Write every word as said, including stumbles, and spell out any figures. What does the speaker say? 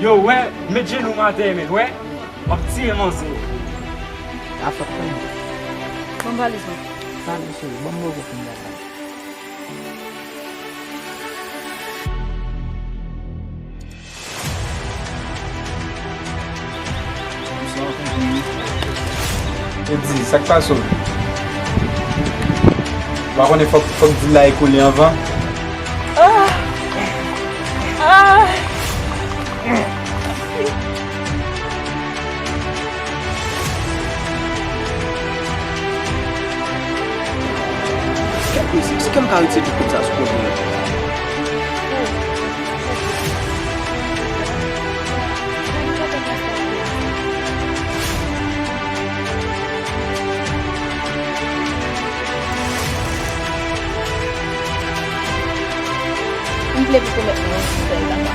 Yo, wè, met jenou m atè, men, wè, w ap tire manzè. A fòt mwen. Ban m valiz mwen. Sa, mesye, ban m logo pou m ba Eddy, sa k pase w? Ou pa konnen fòk, fòk dil la ekole anvan? Ah! Ah! Kèt mesye, èske m ka retire tout kout sa sou kò m nan? M vle pou komèt mwen yon ti fèy la.